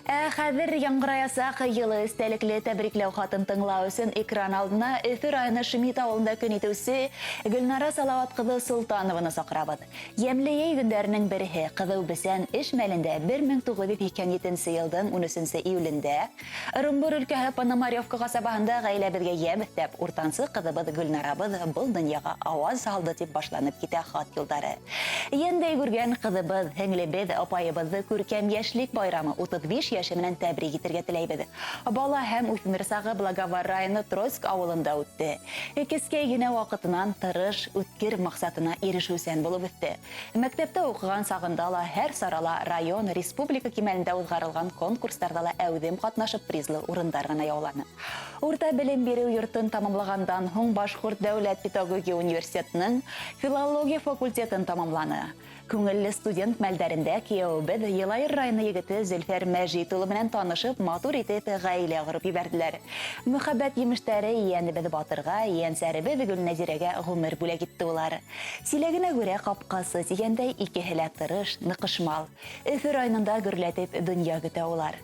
Ә хәҙер яңғыраясаҡ йылы эстәлекле тәбрикләү хатын тыңлау өсөн экран алдына Өфө районы Шмит ауылында көн итеүсе Гөлнара Салауат ҡыҙы Солтанованы саҡырабыҙ. Йәмле йәй көндәренең береһе, ҡыҙыу бесән эш мәлендә 1987 нсе йылдың унөсөнсө июлендә Ырымбур өлкәһе Пономаревка ҡасабаһында ғаиләбеҙгә йәм өҫтәп, уртансы ҡыҙыбыҙ Гөлнарабыҙ был донъяға ауаз һалды, тип башланып китә хат юлдары. Йәндәй күргән ҡыҙыбыҙ, һеңлебеҙ, апайыбыҙҙы күркәм йәшлек байрамы, 35 йәше менән тәбрик итергә теләйбеҙ. Бала һәм үҫмер сағы Благовар районы Троицк авылында үтте. Кескәй генә ваҡытынан тырыш, үткер, маҡсатына ирешеүсән булып үҫте. Мәктәптә уҡыған сағында ла һәр сарала, район, республика кимәлендә уҙғарылған конкурстарҙа ла әүҙем ҡатнашып призлы урындар ғына яуланы. Урта белем биреү йортон тамамлағандан һуң Башҡорт дәүләт педагогия университетының филология факультетын тамамланы. Күңелле студент мәлдәрендә кейәүебеҙ Йылайыр районы егете Зөлфәр Мәжит улы менән танышып, матур итеп гаилә ҡороп ебәрҙеләр. Мөхәббәт емештәре ейәнебеҙ Батырға, ейәнсәребеҙ Гөлнәзирәгә ғүмер бүләк итте улар. Силәгенә күрә капкасы дигәндәй, икеһе лә тырыш, ныкышмал. Өфө районында гөрләтеп дөнья көтә улар.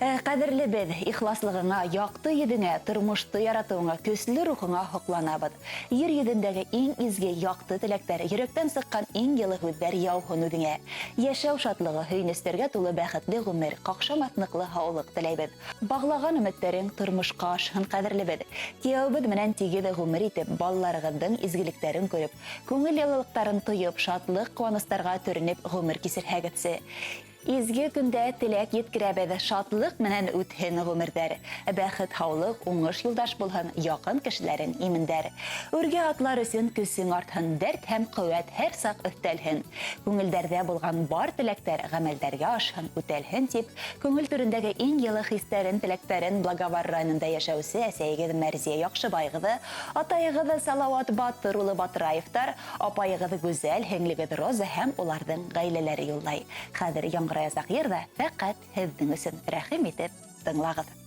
Ә, кадерлебез, ихласлыгыңа, якты йөзеңә, тормышты яратуыңа, көсле рухыңа һокланабыҙ. Ер йөҙөндәге иң изге, якты теләктәр, йөрәктән сыҡҡан иң йылы һүҙҙәр яуһын үҙеңә. Яшәү шатлыгы, һөйөнөстәргә тулы бәхетле ғүмер, ҡаҡшамаҫ ныҡлы һаулыҡ теләйбеҙ. Бағлаған өмөттәрең тормошҡа ашһын, ҡәҙерлебеҙ. Кейәүебеҙ менән тигеҙ ғүмер итеп, балаларығыҙҙың изгелектәрен күреп, күңел йылылыҡтарын тоеп, шатлыҡ-ҡыуаныстарға төрөнөп ғүмер кисерһәгеҙсе. Изге көндә теләк еткерәбеҙ, шатлыҡ менән үтһен ғүмерҙәр. Бәхет, һаулыҡ, уңыш юлдаш булһын, якын кешеләрең имендәр. Үргә атлар өсөн көсөң артһын, дәрт һәм ҡеүәт һәр саҡ өҫтәлһен. Күңелдәрҙә булған бар теләктәр ғәмәлдәргә ашһын, үтәлһен, дип, Күңел түрендәге иң йылы хистәрен, теләктәрен Благовар районында яшәүсе әсәйегеҙ Мәрзиә Яҡшыбай ҡыҙы, атайығыҙ Салауат Батыр улы Батраевтар, апайығыҙ Гүзәл, һеңлегеҙ Роза һәм уларҙың гаиләләре юллай. Хәҙер яңгыраясаҡ йыр ҙа фәҡәт һеҙҙең өсөн. Рәхим итеп тыңлағыҙ.